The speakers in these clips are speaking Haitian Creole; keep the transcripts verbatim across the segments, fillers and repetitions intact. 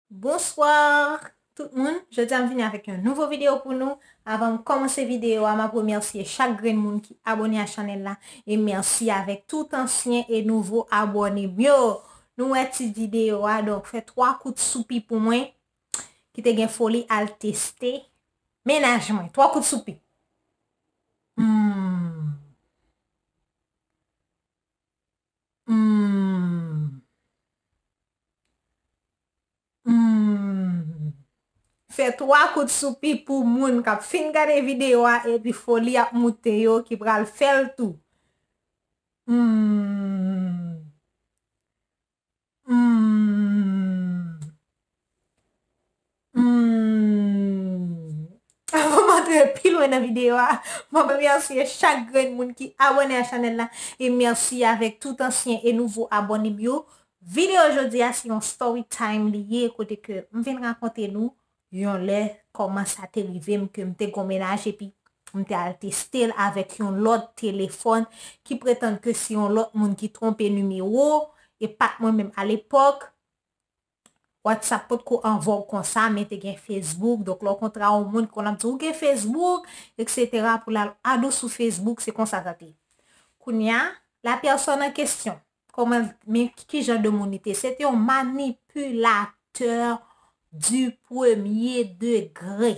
Bonsoir tout moun, jodi a m vini avèk yon nouvo videyo pou nou. Avan m kòmanse videyo a, m ap remèsye chak grenn moun ki abòne a chanèl la, e mèsi avèk tout ansyen e nouvo abòne m yo. Nou wè ti videyo a, donk fè twa kout soupi pou mwen ki te gen foli al teste mennaj mwen. Twa kout soupi. Hmm. Hmm. Hmm. Fè twa kout soupi pou moun k ap fin gade videyo a epi foli ap moute yo ki pral fè l tou. Hmm. Hmm. Hmm. Avan m antre pi lwen nan videyo a, m ap remèsye chak grenn moun ki abòne a chanèl la, e mèsi avèk tout ansyen e nouvo abòne m yo. Videyo jodi a se yon story time li ye, kote ke m vin rakonte nou yon lè kòman sa te rive m ke m te gon mennaj epi m te al teste l avèk yon lòt telefòn ki pretann ke se yon lòt moun ki twonpe nimewo, e pa t mwen menm alepòk. WhatsApp potko an vòg konsa, men te gen Facebook. Donk, lè w kontre a yon moun ki konn ap di ou gen Facebook, etsetera, pou l al add ou sou Facebook, se konsa sa te ye. Kounye a, la pèsòn an kesyon, kòman, men ki jan de moun li te? Se te yon manipilatè di premye degre.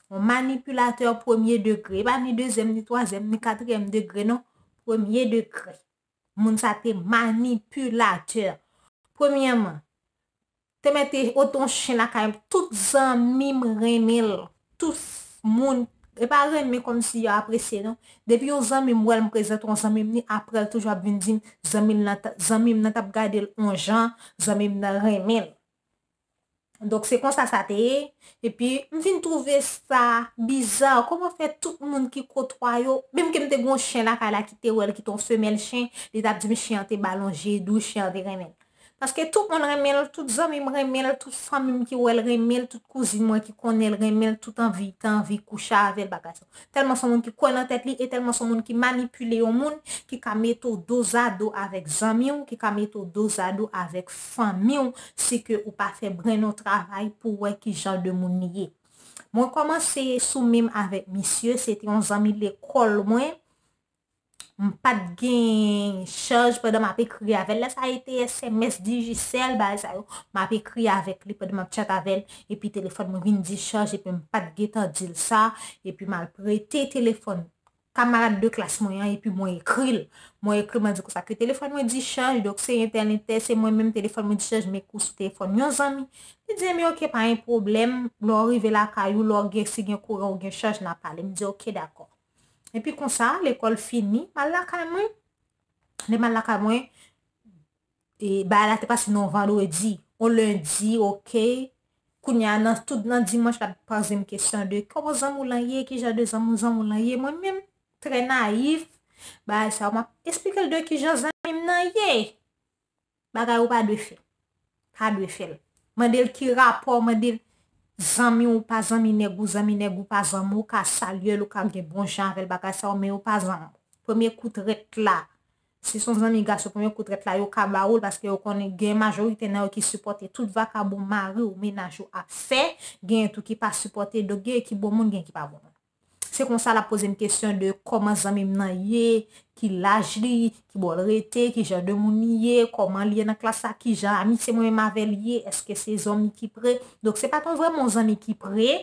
Yon manipilatè premye degre. E pa ni dezyèm, ni twazyèm, ni katriyèm degre, non. Premye degre. Moun sa te manipilatè. Premyèman, te mete oto yon chen lakay m. Tout zanmi m renmen l. Tout moun, e pa renmen kòmsi yo apresye, non. Depi yon zanmi m wè l, m prezante yon zanmi m, ni apre l toujou ap vin di m, zanmi m nan t-, zanmi m nan t ap gade l yon jan, zanmi m nan renmen l. Donk, se konsa sa te ye. Epi, m vin twouve sa biza. Kòman fè tout moun ki kotwaye w, menm ke m te gen yon chen lakay la ki te wè l, ki te yon femèl chen, li t ap di m chen an te ba l yon je dou, chen an te renmen l. Paske tout moun renmen l, tout zanmi m renmen l, tout fanmi m ki wè l renmen l, tout kouzin mwen ki konnen l renmen l, tout anvi, te anvi kouche avè l, bagay sa. Tèlman se yon moun ki kwè nan tèt li, e tèlman se yon moun ki manipile yon moun, ki ka mete w dozado avèk zanmi w, ki ka mete w dozado avèk fanmi w, si ke ou pa fè brenn yon travay pou wè ki jan de moun li ye. Mwen kòmanse sou menm avèk misye, se te yon zanmi lekòl mwen. M pa t gen chaj pandan m ap ekri avè l. Lè sa a, te S M S, Digicel, bagay sa yo. M ap ekri avèk li pandan m ap chat avè l. Epi telefòn mwen vin dichaj, epi m pa t gentan di l sa. Epi m al prete telefòn kamarad de klas mwen an, epi mwen ekri l. Mwen ekri l, mwen di konsa ke telefòn mwen dichaj, donk se entèl, entèl, se mwen menm telefòn mwen dichaj, m ekri sou telefòn yon zanmi. Li di, "Ebyen, oke, pa gen pwoblèm, lè w rive lakay ou, lè w gen, si gen kouran ou gen chaj, n a pale." M di, "Oke, dakò." Epi konsa, lekòl fini, m al lakay mwen. Lè m al lakay mwen, e, bagay la te pase nan yon vandredi. On lendi, oke. Kounye a, nan tout, nan dimanch, l ap poze m kesyon de kòman zanmi w lan ye, ki jan de zanmi, zanmi w lan ye. Mwen menm, trè nayif, bagay sa yo, m ap esplike l de ki jan zanmi m nan ye. Bagay ou pa dwe fè. Pa dwe fè l. Mande l ki rapò, mande l zanmi ou pa zanmi nèg ou, zanmi nèg ou pa zanmi ou, ou ka salye l, ou ka gen bon jan avè l, bagay sa yo, men yo pa zanmi ou. Premye kou trèt la, si se yon zanmi gason, premye kou trèt la, yo ka ba ou l, paske yo konnen gen majorite nan yo ki sipòte tout vakabon mari ou, mennaj ou ap fè, gen tou ki pa sipòte, donk gen ki bon moun, gen ki pa bon moun. Se konsa l ap poze m kesyon de kòman zanmi m nan ye, ki laj li, ki bò l rete, ki jan de moun li ye, kòman li ye nan klas la, ki jan amitye mwen menm avè l ye, èske se zanmi ki pre. Donk, se pa t yon vrèman yon zanmi ki pre,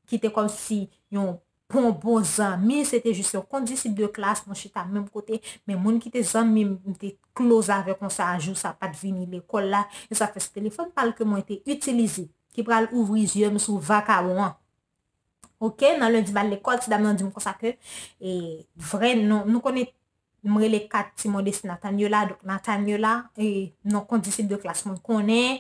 ki te kòmsi yon bon, bon zanmi, se te jis yon kondisip de klas, nou chita menm kote, men moun ki te zanmi m, m te close avè konsa, jou sa pa t vini lekòl la, e sa fè se telefòn pa l ke mwen te itilize, ki pral ouvri zye m sou vakabon an. Oke, nan lendi m al lekòl, ti dam nan di m konsa ke, e, vrè non, nou konnen m rele kat timoun de Nathaniela, donk Nathaniela, e, non kondisip de klas mwen konnen,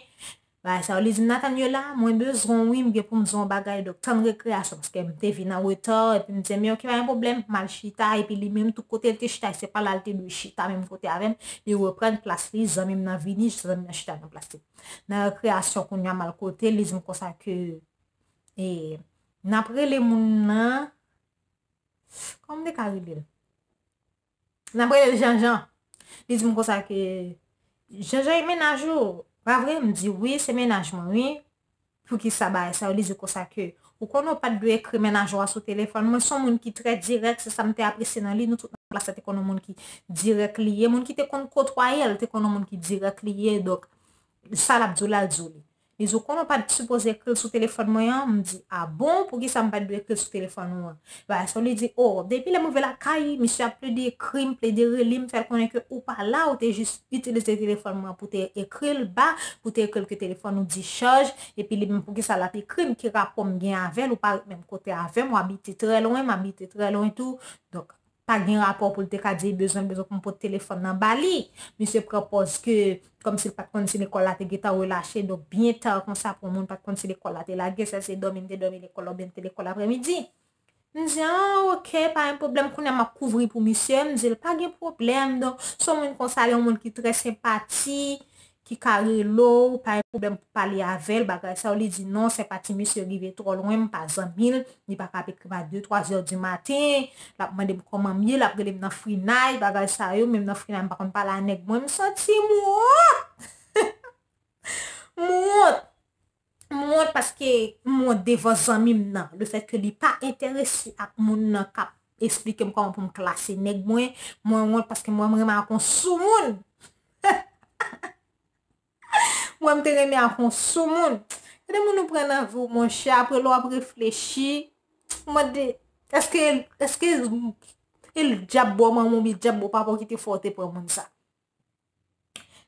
bagay sa yo, li di m, "Nathaniela, mwen bezwen w, wi, m gen pou m di w yon bagay, donk tann rekreyasyon," paske m te vin an reta, epi m di, "Men oke, pa gen pwoblèm," m al chita, epi li menm, tout kote l te chita, se pa la l te dwe chita, menm kote avè m, li reprann plas li, zanmi m nan vini, zanmi m nan chita nan plas li. Nan rekreyasyon, kounye a, m al kote l, li di m konsa ke, e, n ap rele moun nan, kòman m te ka rele l? N ap rele l Janjan. Li di m konsa ke, "Janjan e mennaj ou, pa vre?" M di, "Wi, se mennaj mwen, wi." Poukisa bagay sa yo? Li di konsa ke ou konnen w pa t dwe ekri mennaj ou a sou telefòn. Mwen se yon moun ki trè dirèk, se sa m te apresye nan li. Nou tout nan klas la te konn yon moun ki dirèk li ye. Moun ki te konn kotwaye l te konn yon moun ki dirèk li ye. Donk, sa l ap di w la, l di w li. Li di w konnen w pa t sipoze ekri l sou telefòn mwen an. M di, a bon, poukisa m pa t dwe ekri l sou telefòn ou an? Bagay sa yo, li di, o, depi lè m rive lakay, misye ap plede ekri m, plede rele m, fè l konnen ke ou pa la, ou te jis itilize telefòn mwen pou te ekri l ba, pou te ekri l ke telefòn ou dichaj, epi li menm poukisa l ap ekri m, ki rapò m gen avè l, ou pa ret menm kote avè m, ou abite trè lwen, m abite trè lwen tou. Donk, pa gen rapò pou l te ka di li bezwen, bezwen pou m pote telefòn nan ba li. Misye pran pòz ke, kòmsi l pa t konn si lekòl la te gentan relache, donk byen ta konsa pou yon moun pa t konn si lekòl la te lage, sèl se dòmi m te dòmi lekòl la oubyen m te lekòl aprèmidi. M di, a, oke, pa gen pwoblèm, kounye a m ap kouvri pou misye. M di l, pa gen pwoblèm. Donk, se yon moun konsa, li yon moun ki trè senpatik, ki ka rele w, pa gen pwoblèm pou pale avè l, bagay sa yo. Li di, non, senpati misye rive twò lwen, m pa zanmi l, li pa ka ap ekri m a de, twa zè di maten, l ap mande m kòman m ye, l ap rele m nan frinay, bagay sa yo, menm nan frinay, m pa konn pale a nèg mwen, m santi m wont! M wont! M wont paske m wont devan zanmi m nan. Lefètke li pa enterese ak moun nan k ap esplike m kòman pou m klase nèg mwen. Mwen wont paske mwen, m renmen ak yon soumoun. Mwen, m te renmen ak yon soumoun. Gade moun ou pran nan vi w, monchè, apre lè w ap reflechi, mande, èske, èske e dyab bò manman w oubyen dyab bò papa w ki te fè w te pran moun sa?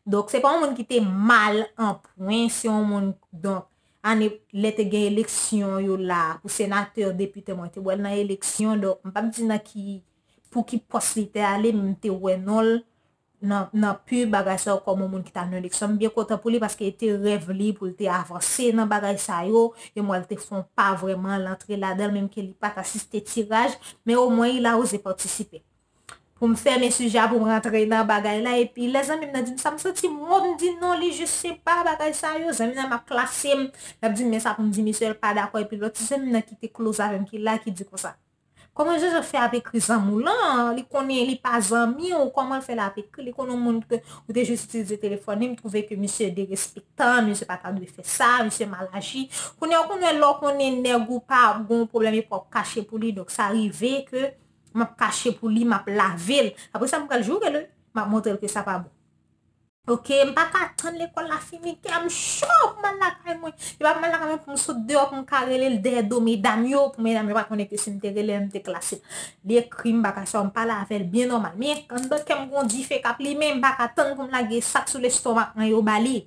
Donk, se pa yon moun ki te mal an pwen, se yon moun, donk, ane, lè te gen eleksyon yo la, pou senatè, depite, mwen te wè l nan eleksyon, donk, m p ap di nan ki, pou ki pòs li te ale, men m te wè non l nan, nan pib, bagay sa yo, kòm yon moun ki t al nan eleksyon. M byen kontan pou li, paske e te rèv li pou l te avanse nan bagay sa yo, e m wè l te fè yon pa vrèman, l antre ladan l, menm ke li pa t asiste tiraj, men omwen, il a osé participer. Pou m fèmen sijè a, pou m rantre nan bagay la, epi lè zanmi m nan di m sa, m santi m wont, m di non, li jis se pa bagay sa yo, zanmi m nan m ap klase m, l ap di m men sa pou m di misye, l pa dakò, epi lòt ti zanmi m nan ki te close avè m, ki la, ki di konsa, kòman Jeje fè ap ekri zanmi w lan, li konnen li pa zanmi w, kòman l fè l ap ekri, li konnen yon moun ke ou te jis itilize telefòn li, m twouve ke misye derespektan, misye pa ta dwe fè sa, misye mal aji. Kounye a, ou konnen lè w konnen nèg ou pa ap gen yon pwoblèm epi w ap kache pou li, donk sa rive ke m ap kache pou li, m ap lave l. Apre sa, m pral joure l, wi. M ap montre l ke sa pa bon. Oke, m pa ka tann lekòl la fini, kè m cho pou m al lakay mwen. E pa pou m al lakay mwen pou m sot deyò, pou m ka rele l dèyè do medam yo, pou medam yo pa konnen ke si m te rele l, m te klase l. Li ekri m bagay sa yo, m pale avè l byen nòmal. Men anndan kè m gen yon dife k ap limen, m pa ka tann pou m lage sak sou lestomak mwen yo ba li.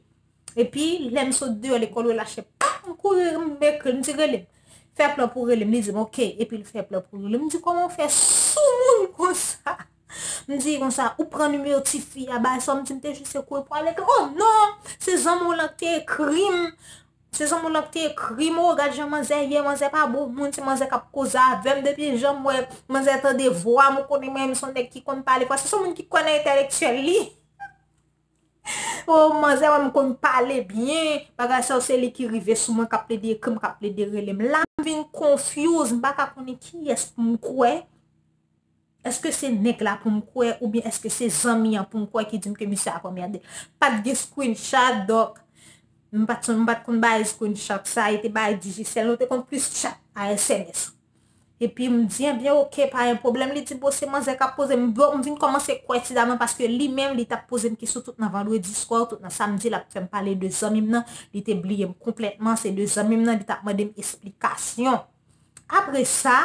Epi, lè m sot deyò lekòl relache, pap, m kouri, m ekri l, m di rele m. Fè plan pou rele m, li di m oke, epi l fè plan pou rele m. M di kòman w fè soumoun konsa? M di konsa, ou pran nimewo tifi a, bagay sa, m di m te jis se kouri pou al ekri. O non, se zanmi w lan k te ekri m. Se zanmi w lan k te ekri m, o gad jan manzè ye, manzè pa bon moun, se manzè k ap koze avè m. Depi jan m wè manzè tande vwa m, ou konnen mwen menm se yon nèg ki konn pale fò, se yon moun ki kwè nan entèlektyèl li. O, manzè wè m konn pale byen. Bagay sa yo se li ki rive sou mwen, k ap plede ekri m, k ap plede rele m. La, m vin confuse, m pa ka konnen kiyès pou m kwè. Èske se nèg la pou m kwè, oubyen èske se zanmi an pou m kwè ki di m ke misye ap anmède l? Pa t gen screenshot, donk, m pa t, m pa t konn bay screenshot sa, e te bay Digicel, nou te konn plis chat a S M S. Epi m di, ebyen, oke, pa gen pwoblèm. Li di, bon, se manzè k ap poze m. Bon, m vin kòmanse kwè ti dam nan, paske li menm, li t ap poze m kesyon tout nan vandredi swa, tout nan samdi, l ap fè m pale de zanmi m nan. Li te bliye m konplètman, se de zanmi m nan, li t ap mande m esplikasyon. Apre sa,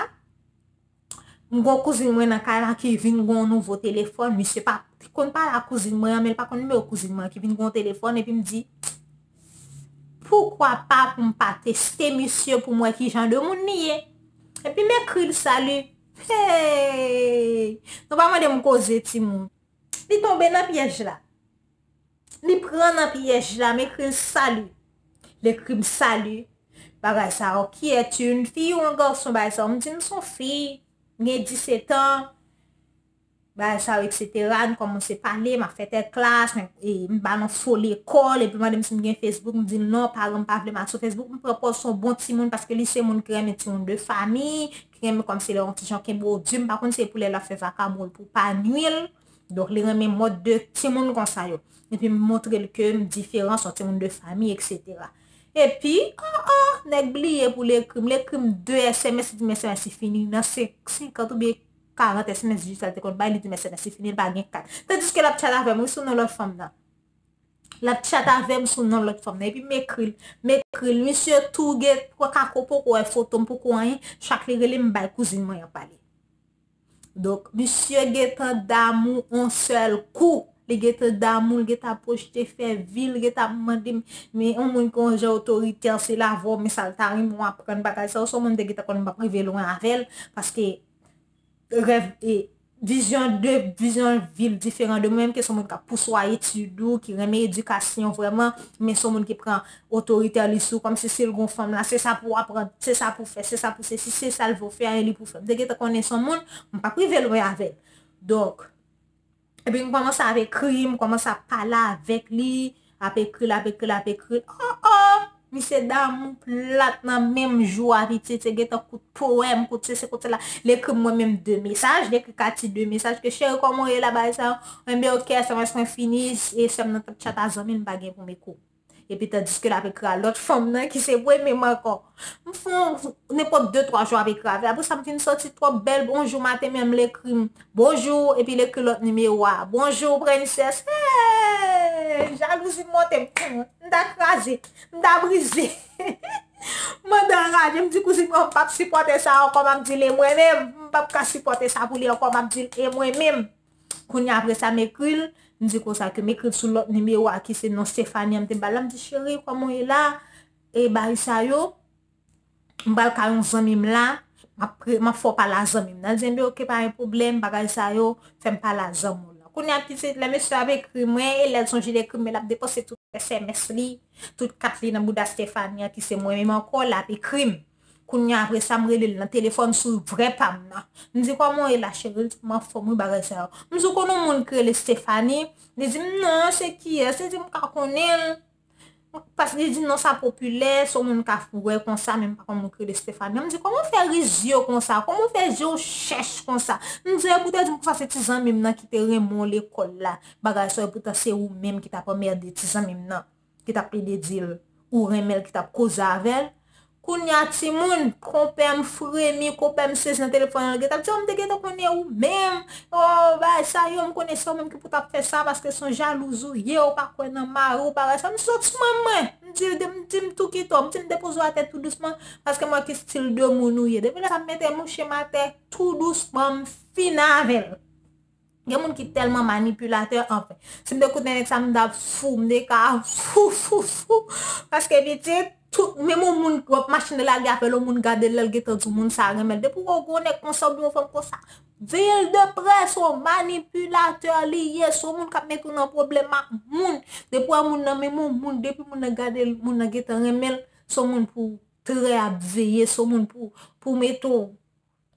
m gon kouzin mwen nan kay la ki vin gon nouvo telefòn. Misye pa konn pale ak kouzin mwen an, men l pa konn nimewo kouzin mwen an ki vin gon telefòn, epi m di, poukwa pa pou m pa teste misye pou m wè ki jan de moun li ye? Epi m ekri l sali. Hey! Nou pa mande m koze, timoun. Li tonbe nan pyèj la. Li pran nan pyèj la, m ekri l sali. L ekri m sali. Bagay sa yo, qui es-tu, une fille ou un garçon? Bagay sa yo, m di m se yon fi. M gen disèt an. Bagay sa yo, etsetera. Nou kòmanse pale, m ap fè tèl klas, m, e, m ba l yon fo lekòl, epi l mande m si m gen Facebook, m di l non, paran m pa vle m al sou Facebook, m pran pòz se yon bon timoun, paske li se moun ki renmen timoun de fanmi, ki renmen kòmsi lè yon ti jan kenbe w di, m pa konn si se pou lè l ap fè vakabon l pou pa nwi l, donk li renmen mòd de timoun konsa yo. Epi m montre l ke m diferan, se yon timoun de fanmi, etsetera. Epi, oh, oh, nèg bliye pou l ekri m. L ekri m de S M S, li di m S M S li fini. Nan senk, senkant oubyen karant S M S jis sa l te konn bay, li di m S M S li fini, li pa gen kat. Tandiske l ap tchat avè m, wi, sou non lòt fanm nan. L ap tchat avè m sou non lòt fanm nan. Epi m ekri l, m ekri l. Misye tou gen, pran kako, poko wè foto m, poko anyen. Chak li rele m, bay kouzin mwen an pale. Donk, misye gentan damou on sèl kou. Li gentan damou, li gentan pwojte fè vi, li gentan mande m, men yon moun ki yon jan otoritè, se lavwa w, men sa l ta renmen w aprann bagay sa yo, se yon moun m te gentan konnen m p ap rive lwen avè l, paske rèv, e, vizyon de, vizyon vi l diferan de mwen, ke se yon moun k ap pousou a etid ou, ki renmen edikasyon vrèman, men se yon moun ki pran otorite li sou, kòmsi si l gon fanm la, se sa pou w aprann, se sa pou w fè, se sa pou sesi, se sa l vle w fè, e li pou fè. M te gentan konnen se yon moun, m p ap rive lwen avè l. Donk, epi m kòmanse ap ekri, m kòmanse ap pale avèk li, ap ekri l, ap ekri l, ap ekri l. Oh, oh! Misye damou plat nan menm jou a, pitit, se gentan kout powèm, kout sesi, kout sela. L ekri m mwen menm de mesaj, l ekri Katy de mesaj, ke cheri, kòman w ye la, bagay sa yo? Enben, ok, S M S mwen fini, e sè m nan t ap tchat a zanmi l, m pa gen pou m ekri w. Epi tandiske l ap ekri a lòt fanm nan ki se premye m ankò. M fè yon, nenpòt de, twa jou ap ekri avè l. Apre sa, m fin santi twòp bèl. Bonjou, maten menm, l ekri m bonjou, epi l ekri lòt nimewo a. Bonjou, prensès. Hey! Jalouzi monte m. M ta kraze. M ta brize. M andan raje, m di kouzin mwen, m p ap sipòte sa ankò, m ap di l e mwen menm. M p ap ka sipòte sa pou li ankò, m ap di l e mwen menm. Kounye a, apre sa, m ekri l, m di konsa ke m ekri l sou lòt nimewo a ki se non Stephanie an m te ba l la. M di, cheri, kòman w ye la? E bagay sa yo, m pral ka yon zanmi m la, m ap pre-, m ap fè w pale a zanmi m nan. L di, enben, ok, pa gen pwoblèm, bagay sa yo, fè m pale a zanmi w lan. Kounye a, pitit, lè mesye ap ekri mwen, e lè l sonje l ekri m, men l ap depanse tout S M S li, tout kat li nan bouda Stephanie an, ki se mwen menm ankò, l ap ekri m. Kounye a, apre sa, m rele l nan telefòn sou vrè pa m nan. M di, kòman w ye la, cheri? L di m anfòm wi, bagay sa yo. M di, w konn yon moun ki rele Stephanie? Li di m, non, se kiyès? Li di m ka konnen l. Paske li di non sa popilè, se yon moun ka wè konsa, men m pa konn moun ki rele Stephanie. M di, kòman w fè rizye konsa? Kòman w fè je w chèch konsa? M di, e pou te di m konsa se ti zanmi m nan ki te renmen w lekòl la. Bagay sa yo, poutan se ou menm ki t ap anmède ti zanmi m nan, ki t ap plede di l ou renmen l, ki t ap koze avè l. Kounye a, timoun, konpè m fremi, konpè m sezi nan telefòn nan, l gentan ap di, o, m te gentan konnen ou menm. O, bagay sa yo, m konnen se ou menm ki pou t ap fè sa, paske se yon jalouz ou ye, ou pa kwè nan mari w, bagay sa. M sot sou manman mwen. M di, m di, m tou kite w, m di, m depoze w atè tou dousman, paske m wè ki stil de moun ou ye. Depi lè sa, m mete mouche m atè tou dousman, m fin avè l. Gen moun ki tèlman manipilatè, anfen. Si m te koute nèg sa, m t ap fou, m te ka fou, fou, fou. Paske pitit, tout, menm yon moun, w ap mache nan lari avè l, yon moun gade l, lè l gentan di w moun sa renmen l. Depi w wè yon gwo nèg konsa, oubyen yon fanm konsa, veye l de prè, se yon manipilatè li ye, se yon moun k ap mete w nan pwoblèm ak moun. Depi w wè moun nan menm yon moun, depi moun nan gade l, moun nan gentan renmen l, se yon moun pou w trè ap veye, se yon moun pou, pou mete w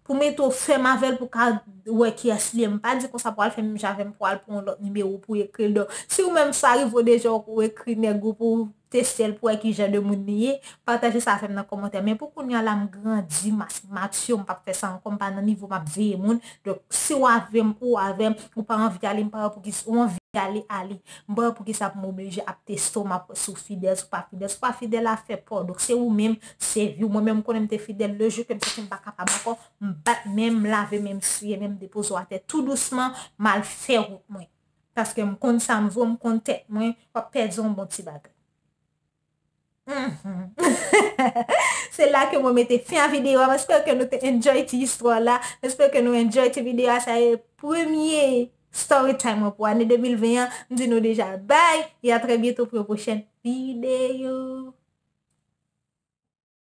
pou mete w fèm avè l pou ka wè kiyès li ye. M pa di konsa pou al fè menm jan avè m pou al pran yon lòt nimewo pou ekri l. Donk, si ou menm sa rive w deja ou ekri nèg ou pou teste l pou wè ki jan de moun li ye, pataje sa avè m nan kòmantè. Men pou kounye a la, m grandi, m mature, m p ap fè sa ankò, m pa nan nivo m ap veye moun. Donk, si w avè m, ou avè m, ou pa anvi ale, m pa wè poukisa ou anvi ale, ale. M pa wè poukisa pou m oblije ap teste w, m ap wè si w fidèl, si w pa fidèl. Si w pa fidèl, afè pa w. Donk, se ou menm, se vi w. Mwen menm, m konnen m te fidèl, le jou ke m santi m pa kapab ankò, m bat men, m lave men, m siye men, m depoze w atè tou dousman, m al fè wout mwen. Paske m konn sa m vo, m konn tèt mwen, w ap pèdi yon bon ti bagay. Mhm. Se la ke mwen mete fen a videyo a. M espere ke nou te enjoy ti istwa la. M espere ke nou enjoy ti videyo a. Sa e premye story time mwen pou ane de mil ven an. M di nou deja bye e a trè byento pou yon pwochèn videyo.